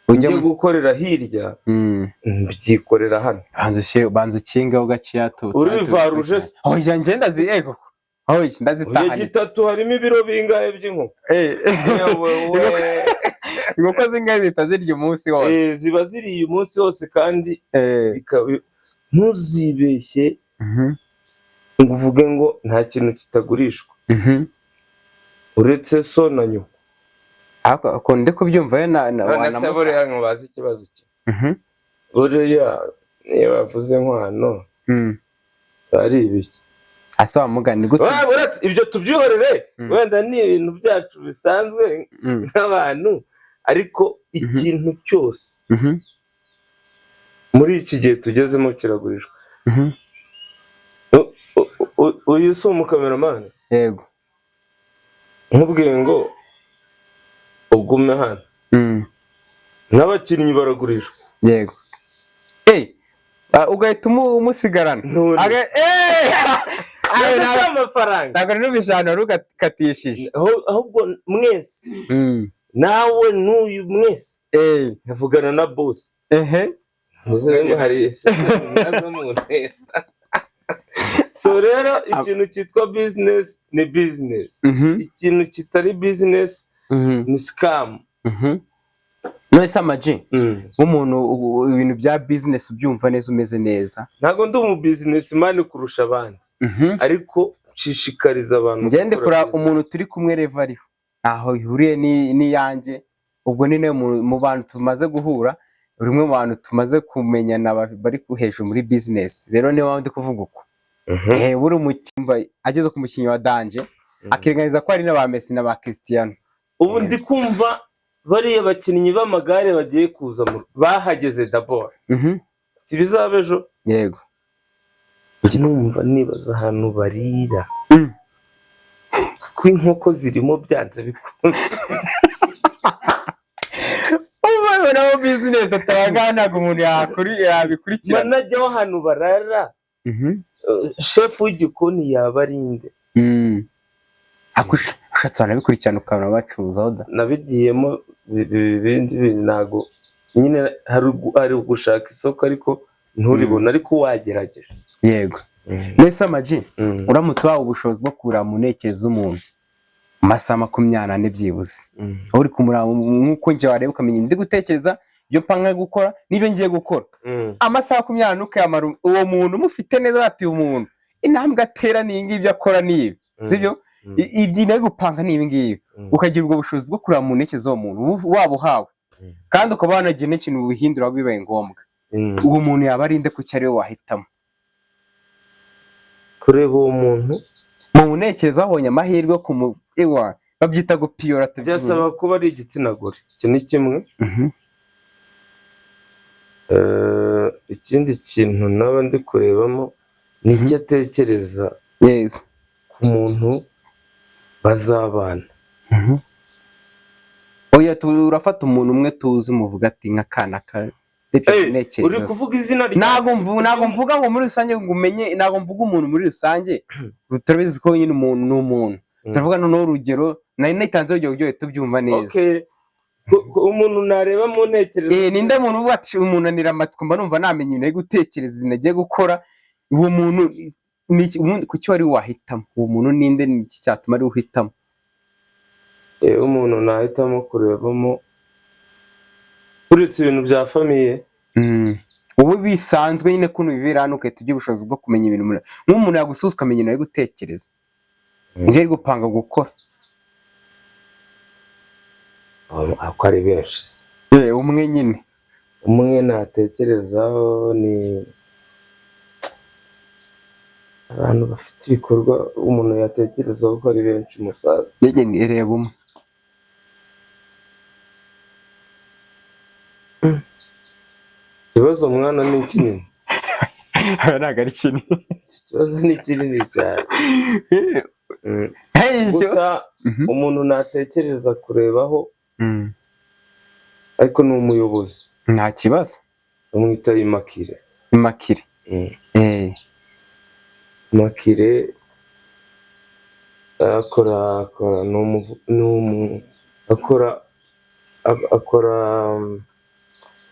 Ujya ujye gukorera hirya, mbyikorera hano. Banza ukingeho gakeya tu. Urivaruje se? Oya, njye ndazi, ego, oya, Oya, ndazitahanye. gitatu harimo ibiro bingahe by'inkoko? Yewe we. Inkoko zingahe zihita zirya umunsi wose? Ziba ziriye umunsi wose kandi ntuzibeshye ngo uvuge ngo nta kintu kitagurishwa uretse so na nyoko. Ariko ukuntu ndi kubyumva yo na None se buriya ngo bazi ikibazo cye? Buriya niyo bavuze nkwano ari ibiki? Ase wa mugani gute? Uretse ibyo tubyihorere, wenda ni ibintu byacu bisanzwe nk'abantu, ariko ikintu cyose muri iki gihe tugezemo kiragurishwa. Uyu si umukameramani? Yego. Nkubwiye ngo ugume hano, n'abakinnyi baragurishwa. Yego, ugahita umusigarana. None. Ayo, Ntabwo ari amafaranga. Ntabwo numvise ahantu wari ugakatishije. Ahubwo mwese, nawe n'uyu, mwese nkavugana na boss. Muze hari mwaza muntera. So rero ikintu cyitwa business ni business, ikintu kitari business ni scam. None se Ama-G, nk'umuntu ibintu bya business ubyumva neza, umeze neza? Ntabwo ndi umu businessman kurusha abandi, ariko nshishikariza abantu Ngende gukora kura business. Umuntu turi kumwe reva ariho ntaho ihuriye n'iyanjye. Ubwo ni nawe mu bantu tumaze guhura, uri umwe mu bantu tumaze kumenyana bari hejuru muri business. Rero niyo mpamvu ndi kuvuga uko. Buri umukinnyi ageze ku mukinnyi wa danger, akirengagiza ko hari n'aba Messi na ba Cristiano. Ubu ndi kumva bariya bakinnyi b'amagare bagiye kuza bahageze d'abord, si bizaba ejo? Yego. Numva nibaza ahantu barira, kuko inkoko zirimo byanze bikunze. Ubu nabo business atabaga, ntabwo umuntu yabikurikirana. Manajya w'ahantu barara, shefu w'igikoni yaba ari nde? Ariko ushatse wanabikurikirana ukabona bacuruzaho da. Nabigiyemo ibindi bintu, ntabwo nyine hari ugushaka isoko ariko nturibone, ariko wagerageje. Yego. Mbese Ama-G, uramutse wahawe ubushobozi bwo kureba mu ntekerezo z'umuntu mu masaha 24 byibuze, aho uri kumureba nk'uko njye wareba ukamenya ibyo ndi gutekereza, ibyo mpanga gukora n'ibyo ngiye gukora, amasaha 24 ukayamara uwo muntu umufite neza, bati uyu muntu intambwe atera ni iyi ngiyi, ibyo akora ni ibi, sibyo? Ibyo nawe gupanga ni ibi ngibi. Ukagira ubwo bushobozi bwo kureba mu ntekerezo z'uwo muntu waba uhawe, kandi ukaba wanagira n'ikintu ubihindura bibaye ngombwa, uwo muntu yaba ari nde? Kuki ari we wahitamo? Kureba uwo muntu? Mu ntekerezo, wabonye amahirwe yo kumu ewa babyita gupiyora tubyumva. Byasaba kuba ari igitsina gore, icyo ni kimwe. Ikindi kintu naba ndi kurebamo ni icyo atekereza ku muntu bazabana. Oya, urafata umuntu umwe tuzi, umuvuga ati nka kana ka ndetse Uri ntekerezo. kuvuga izina rya Ntabwo mvuga ngo muri rusange ngo umenye, ntabwo mvuga umuntu muri rusange, turabizi ko nyine umuntu ni umuntu. Turavuga noneho urugero, nari natanze urugero kugira ngo tubyumva neza. Okay. Umuntu nareba mu ntekerezo? Ninde muntu uvuga ati umuntu anira amatsiko, mba numva namenya ibintu ari gutekereza, ibintu agiye gukora, uwo muntu ni iki? Ubundi kuki wari wahitamo uwo muntu? Ninde? Ni iki cyatuma ari we uhitamo? Umuntu nahitamo kurebamo, uretse ibintu bya famille, Ubu bisanzwe nyine kuno bibera hano, ugahita ugira ubushobozi bwo kumenya ibintu nk'umuntu yagusuhuza ukamenya ibintu ari gutekereza, ibyo ari gupanga gukora. Ako ari benshi se. Umwe nyine. Umwe natekerezaho ni abantu bafite ibikorwa umuntu yatekerezaho ko ari benshi, umusaza. Njye ni reba umwe. Ikibazo mwana ni kinini. Ntabwo ari kinini. Iki kibazo ni kinini cyane. Gusa umuntu natekereza kurebaho, ariko ni umuyobozi. Nta kibazo. Bamwita Imakire. Imakire. Imakire akora ni umu akora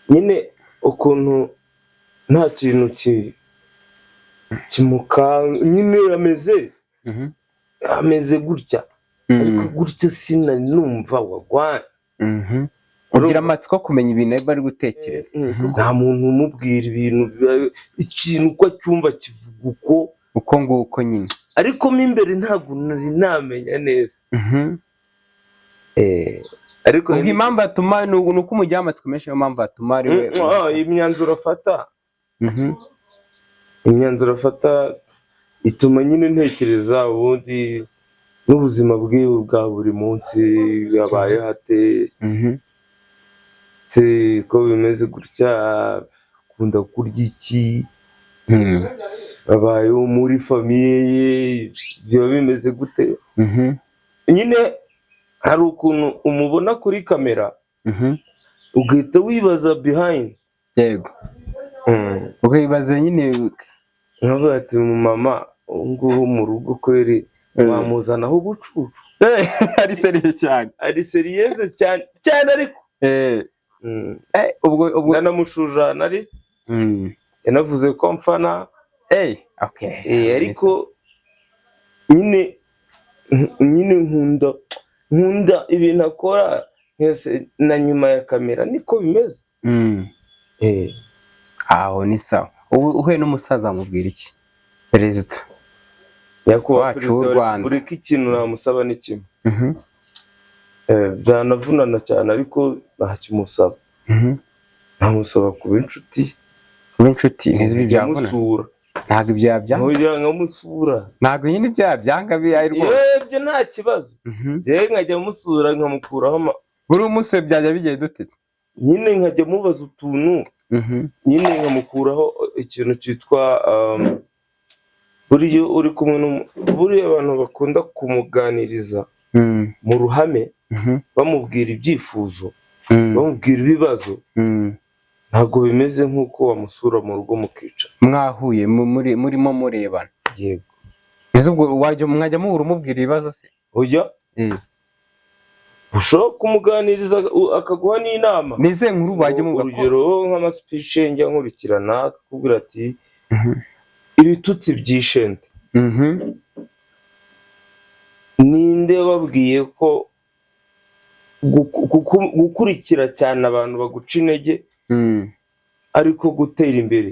nyine ukuntu nta kintu kimuka nyine, ameze ameze gutya, ariko gutya sinari numva wagwana. Ugira amatsiko kumenya ibintu bari gutekereza. Nta muntu umubwira ibintu, ikintu uko acyumva kivuga uko uko nguko nyine. Ariko mo imbere ntabwo nari namenya neza. Ariko Ubwo impamvu atuma ni uko umugira amatsiko menshi, niyo mpamvu atuma ari we. Imyanzuro afata, imyanzuro afata ituma nyine ntekereza ubundi n'ubuzima bwiwe bwa buri munsi yabayeho ate, se ko bimeze gutya, akunda kurya iki, abayeho muri famille ye biba bimeze gute. Nyine hari ukuntu umubona kuri kamera ugahita wibaza behind. Yego, ukibaza nyine. Nkavuga ati mama ubu ngubu mu rugo kweri wamuzanaho ubucucu. Ari sérieux cyane. Ari sérieuse cyane cyane ariko. Ubwo Ndanamushujana ari yanavuze ko mfana. Okay. Ariko nyine nkunda ibintu akora nkese na nyuma ya kamera niko bimeze. Aho ni sawa. Ubu uhuye n'umusaza wamubwira iki, perezida Nyakubahwa wacu Perezida w'u wa Rwanda? Repubulika, ikintu namusaba ni kimwe. Byanavunana cyane ariko ntakimusaba. Namusaba kuba inshuti. Kuba inshuti ntizi byavuna. Nkamusura. Ntabwo ibyo yabyanga. Nkongera nkamusura. Ntabwo nyine ibyo yabyanga ari rwose. Yewe, ibyo nta kibazo. Njyewe nkajya musura nkamukuraho Buri munsi byajya bigiye duteze. Nyine nkajya mubaza utuntu, nyine nkamukuraho ikintu cyitwa buriya uri kumwe buriya abantu bakunda kumuganiriza mu ruhame, bamubwira ibyifuzo, bamubwira ibibazo, ntabwo bimeze nk'uko wamusura mu rugo mukicara. Mwahuye murimo murebana. Yego. Ese ubwo wajya mwajya muhura umubwira ibibazo se? Oya. Ushobora kumuganiriza akaguha n'inama. Ni izihe nkuru wajya umuvuga ko Urugero nk'amaspeech njya nkurikirana, akakubwira ati ibitutsi byishende, ninde wabwiye ko gukurikira cyane abantu baguca intege ariko gutera imbere?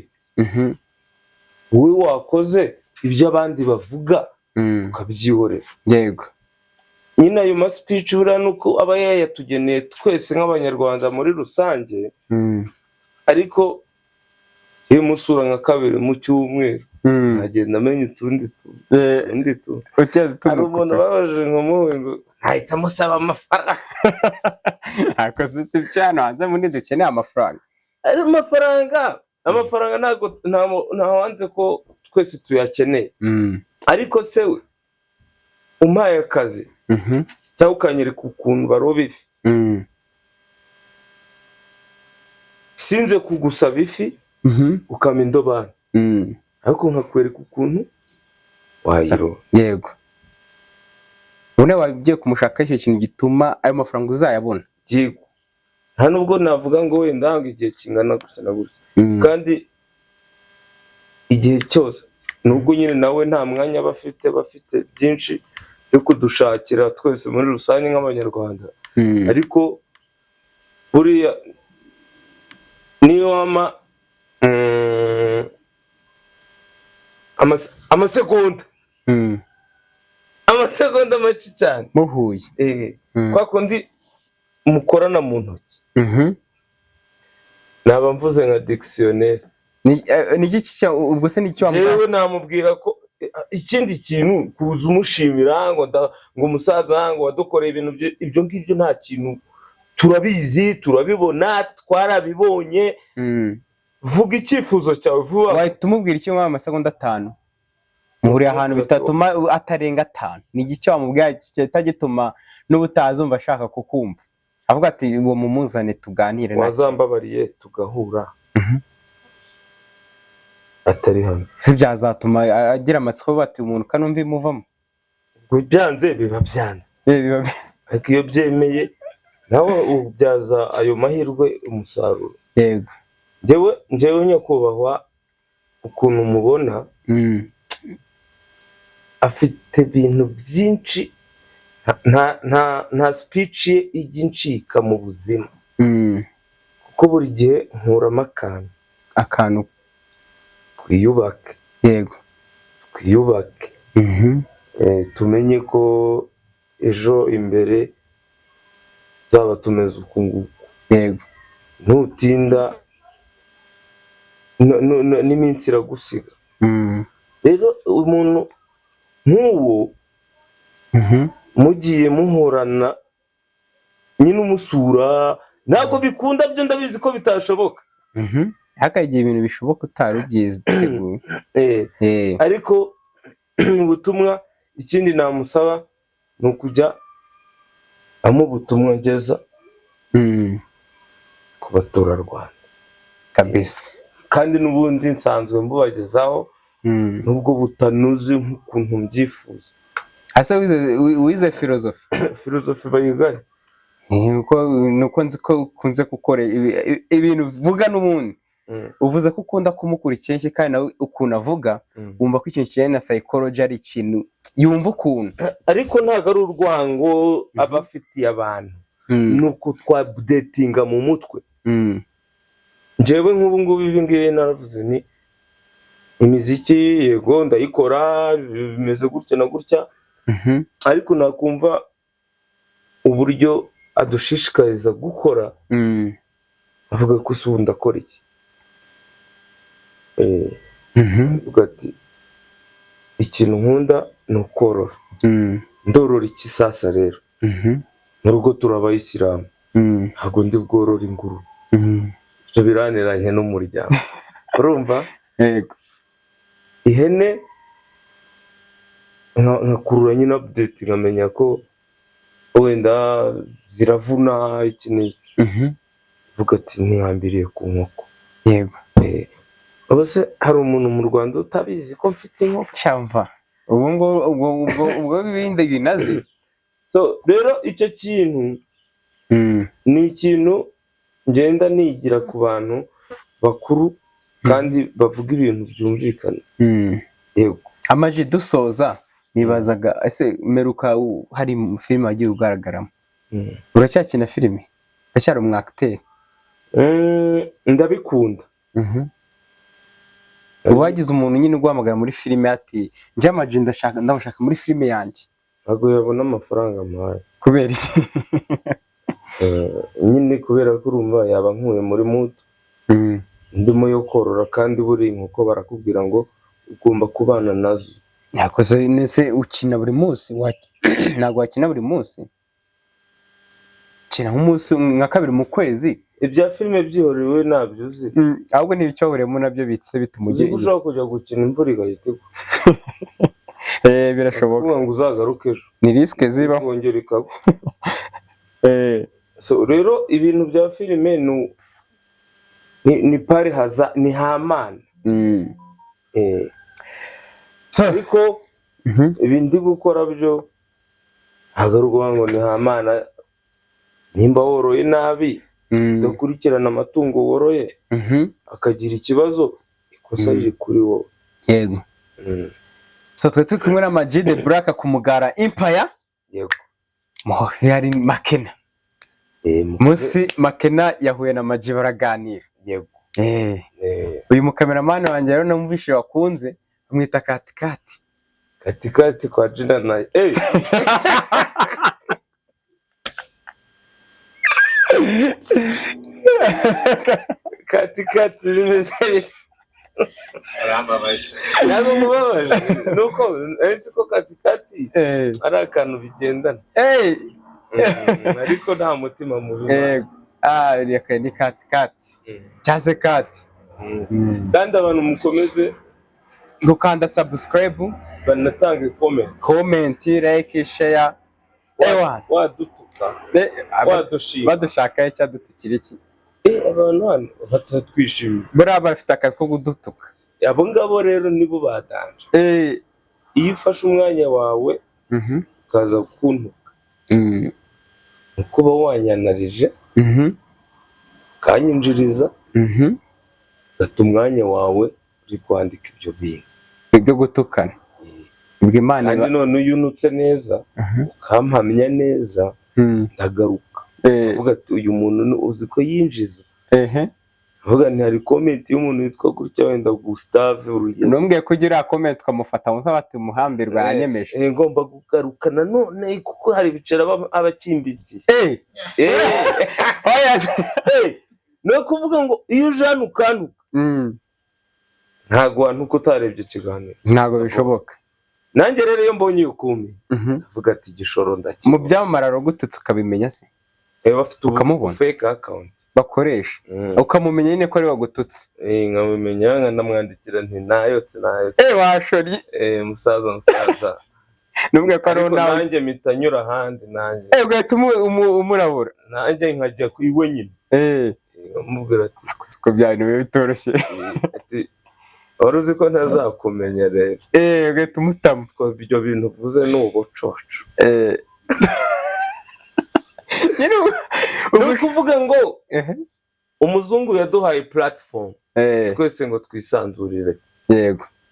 Wowe wakoze ibyo abandi bavuga ukabyihorera. Nyine ayo maspeech buriya nuko aba yayatugeneye twese nk'Abanyarwanda muri rusange, ariko iyo musura nka kabiri mu cyumweru, nkagenda amenya utundi utundi tu Utya. Hari umuntu babaje ngo muhe ngo ntahita amusaba amafaranga. Ariko si byo, hano hanze muri dukeneye amafaranga. Ari amafaranga ntabwo ntawanze ko twese tuyakeneye, ariko se we umpaye akazi cyangwa ukanyereka ukuntu baroba ifi, sinze kugusaba ifi, ukampa indobani, ariko nkakwereka ukuntu wayiroba. Yego, ubone wagiye kumushaka icyo kintu gituma ayo mafaranga uzayabona. Yego, nta nubwo navuga ngo wenda ngo igihe kingana gutya na gutya, kandi igihe cyose nubwo nyine nawe nta mwanya aba afite, aba afite byinshi byo kudushakira twese muri rusange nk'Abanyarwanda, ariko buriya niyo wama amasegonda amasegonda make cyane Muhuye. Kwa kundi mukorana mu ntoki, naba mvuze nka dictionnaire. Ni iki ubwo se ni icyo wamubwira? Jewe namubwira ko ikindi kintu kuza umushimira ngo ngo umusaza ngo wadukoreye ibintu ibyo ngibyo nta kintu, turabizi, turabibona, twarabibonye. Vuga icyifuzo cyawe vuba. Wahita umubwira icyo muri amasegonda 5 muhuriye ahantu bitatuma atarenga 5, ni igiki wamubwira gihita gituma n'ubutazumva ashaka kukumva avuga ati uwo mumuzane tuganire nta kibazo. Wazambabariye tugahura atari hano. Si byazatuma agira amatsiko bati umuntu kanumva imuvamo. Ubwo byanze biba byanze, ariko iyo byemeye nawe ubyaza ayo mahirwe umusaruro. Njyewe nyakubahwa ukuntu mubona, afite ibintu byinshi, nta speech ye ijya incika mu buzima. Ko buri gihe nkuramo akantu. Akantu. Twiyubake. Twiyubake. Tumenye ko ejo imbere tuzaba tumeze uku nguku. Ntutinda n'iminsi iragusiga. Rero umuntu nk'uwo mugiye muhorana nyine, umusura, ntabwo bikunda byo, ndabizi ko bitashoboka. Hakagira ibintu bishoboka utari ubyiteguye. Ariko ubutumwa, ikindi namusaba ni ukujya amuha ubutumwa ngeza ku baturarwanda. Kandi n'ubundi nsanzwe mbubagezaho, nubwo butanoze nk'ukuntu mbyifuza. Ese wize filozofi? Filozofi bayigane. Nuko nzi ko ukunze gukora ibintu uvuga n'ubundi uvuze ko ukunda kumukurikira kenshi, kandi nawe ukuntu avuga wumva ko ikintu kijyanye na psychology ari ikintu yumva ukuntu. Ariko ntabwo ari urwango aba afitiye abantu, ni uko twadetinga mu mutwe. Njyewe nk'ubu ngubu ibi ngibi naravuze, ni imiziki, yego ndayikora, bimeze gutya na gutya, ariko nakumva uburyo adushishikariza gukora, avuga ko se ubu ndakora iki? Avuga ati ikintu nkunda ni ukorora. Ndorora iki sasa rero? Mu rugo turi abayisilamu, ntabwo ndi bworora ingurube. Ibyo biraniranye n'umuryango, urumva? Yego. Ihene nkakurura nyine update, nkamenya ko wenda ziravuna iki n'iki. Vuga ati ntihambiriye ku nkoko. Ubu se hari umuntu mu Rwanda utabizi ko mfite inkoko? Cyamva ubu ngubu ubwo ibindi binaze. So rero icyo kintu ni ikintu ngenda nigira ku bantu bakuru kandi bavuga ibintu byumvikana. Yego. Amaji, dusoza, nibazaga ese meruka hari filime wagiye ugaragaramo? Uracyakina filime? Uracyari umu acteur? Ndabikunda. Ubu wagize umuntu nyine uguhamagara muri filime ati njye Amaji ndashaka, ndamushaka muri filime yanjye? Ntabwo yabona amafaranga mpaye. Kubera iki? Nyine kubera ko urumva yaba nkuye muri mood ndimo yo korora, kandi buri inkoko barakubwira ngo ugomba kubana nazo. Yakoze nese ukina buri munsi? Ntabwo wakina buri munsi, kina nk'umunsi nka kabiri mu kwezi. Ibya filime byihoreye, ntabyo uzi. Ahubwo n'ibicyo wahuriyemo nabyo bitse bituma Uzi ko ugenda. ushobora kujya gukina imvura igahita igwa? Birashoboka. Kuvuga ngo uzagaruke ejo. Ni risque zibaho. Ikongera ikagwa. So rero ibintu bya filime ni pari haza ni hamana. Ariko ibi ndi gukora byo ntabwo ari ukuvuga ngo ni hamana. Nimba woroye nabi, udakurikirana amatungo woroye, akagira ikibazo, ikosa riri kuri wowe. So twe turi kumwe na Ama G The Black ku Mugara Empire. Yego. Yari Makena. Munsi Makena yahuye na Ama G baraganira. Uyu mukameramani wanjye rero namuvishije wakunze bamwita Katikati. Katikati kwa jina na hey! Katikati bimeze bite? Arambabaje. Ntabwo mubabaje, nuko nzi ko katikati ari akantu bigendana. Ariko nta mutima mubi. Ah, reka ni Katikati cyangwa se Kati. Kandi abantu mukomeze gukanda subscribe, banatange comment. Comment, like, share, ewana. Wadutuka, wadushima. Badushaka icyadutukira iki? Abantu hano batatwishimiye. Buriya bafite akazi ko kudutuka. Abo ngabo rero nibo badanje. Iyo ufashe umwanya wawe ukaza kuntuka, ukuba wanyanarije, ukanyinjiriza, ugata umwanya wawe uri kwandika ibyo bintu byo gutukana, ubwo Imana Kandi none iyo unutse neza, ukampamya neza, ndagaruka, uvuga ati uyu muntu uzi ko yinjiza. Vuga nti hari comment y'umuntu witwa gutya, wenda Gustave, urugero. Ntumbwiye ko ugira comment ukamufata mu bati umuhambirwa yanyemeje. Ngomba kugaruka nanone kuko hari ibiceri aba akimbikiye. Oya. Ni ukuvuga ngo iyo uje hano ukantuka, ntabwo wantuka utarebye ikiganiro. Ntabwo bishoboka. Nanjye rero iyo mbonye iyo comment, ndavuga ati igishoro Mu ndakibona. byamamare aragututse ukabimenya se? Bafite Ukamubona? fake account. Bakoresha, ukamumenya nyine ko ari wagututse. Nkamumenya, nkanamwandikira nti nayotse, nayotse. Washorye. Musaza, musaza. Ntumbwiye ko ari Ariko nawe. nanjye mpita nyura ahandi nanjye. Ugahita umurabura. Nanjye nkajya ku iwe nyine. Nkamubwira ati Akoze ko bya bintu biba bitoroshye. Ati wari uzi ko ntazakumenya rero. Ugahita umutama. Two ibyo bintu uvuze ni ubucoco. Nyine Ni ukuvuga ngo umuzungu yaduhaye platform twese ngo twisanzurire,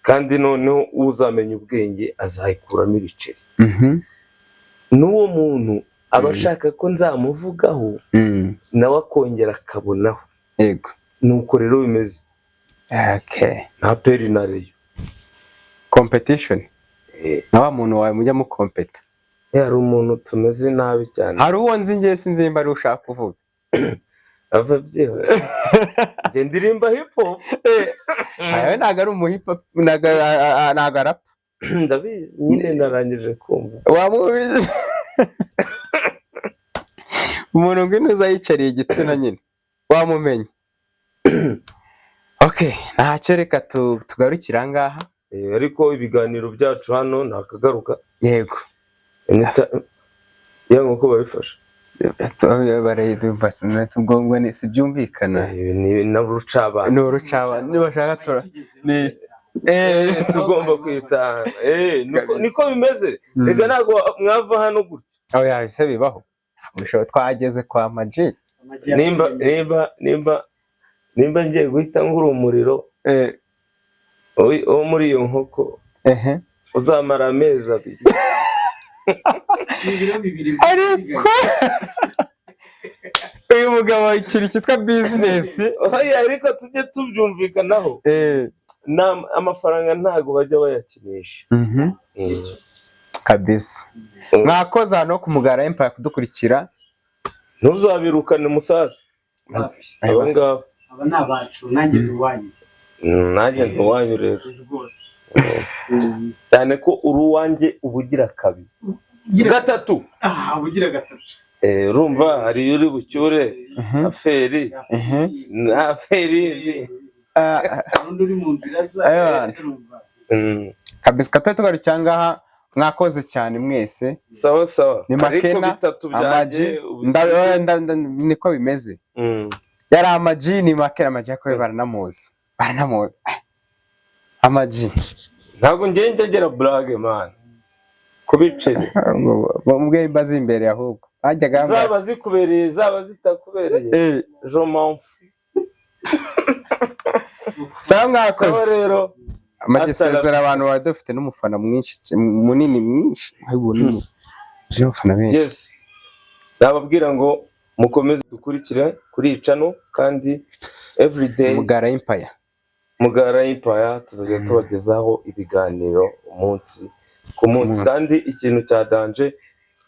kandi noneho uzamenya ubwenge azayikuramo ibiceri. N'uwo muntu aba ashaka ko nzamuvugaho, nawe akongera akabonaho. Nuko rero bimeze. Nta peri na Rayon. Competition na wa muntu wawe mujya mukompeta. Hari umuntu tumeze nabi cyane. Hari uwo nzi ngiye, sinzi nimba ari ushaka kuvuga. Ava byewe, njye ndirimba hip hop. Aya ntabwo ari umuhip hop, ntabwo arapa. Ndabizi nyine, narangije kumva. Wamubizi, umuntu ngwino uza yicariye igitsina nyine wamumenye. Okay, ntacyo, reka tugarukire aha ngaha. Ariko ibiganiro byacu hano ntakagaruka. Ya nk'uko babifashe. Barayumva, ubwo ngo si byumvikana. Ni na rucabana. Ni urucabana, nibashaka tura ni Tugomba kwitahana. Niko bimeze. Reka, ntabwo mwava hano gutya. Aho yahise bibaho. Ntabwo bishoboka, twageze kwa Maji. Nimba ngiye guhita ngura umuriro wo muri iyo nkoko uzamara amezi 2. Ibiro 2. Ariko uyu mugabo ikintu cyitwa business. Oya, ariko tujye tubyumvikanaho. Amafaranga ntabwo bajya bayakinisha. Kabisa, mwakoze hano ku Mugara Empire kudukurikira. Ntuzabirukane musaza, abo ngabo. Aba ni abacu, nanjye ndi uwanyu. Nanjye ndi uwanyu rero. Rwose. Cyane ko uri uwanjye uba ugira kabiri, gatatu. Ah, uba ugira gatatu. Urumva hari iyo uri bucyure affaire na affaire yindi. Undi uri mu nzira za Ayo. urumva. Kabisa, katari tugarukira aha ngaha, mwakoze cyane mwese. Sawa sawa. Ni Ariko Makena, bitatu Amaji byanjye ubu niko bimeze. Yari Amaji, ni Makena. Amaji ariko baranamuzi, baranamuzi Amaji. Ntabwo njye njya burage man ku biceri. Mubwe mbazi imbere ahubwo bajyaga bambara- Zaba zikubereye, zaba zitakubereye, je m'en fous. Sawa. Sawa. Mwakoze. Rero Amaji, hasta la sezera abantu bari dufite n'umufana mwinshi, munini, mwinshi, ahubwo munini n'abafana benshi. Yes, nababwira ngo mukomeze dukurikire kuri iyi channel kandi everyday. Mugara Empire. Mugara Empire, tuzajya tubagezaho ibiganiro umunsi ku munsi. Munsi. Kandi ikintu cya danger,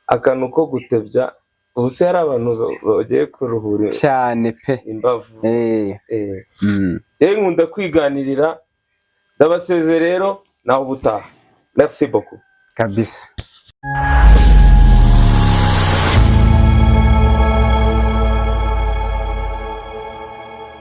akantu ko gutebya, ubu se hari abantu bagiye kuruhura Cyane pe. imbavu. Rero nkunda kwiganirira, ndabaseze rero, nawe ubutaha, merci beaucoup. Kabisa.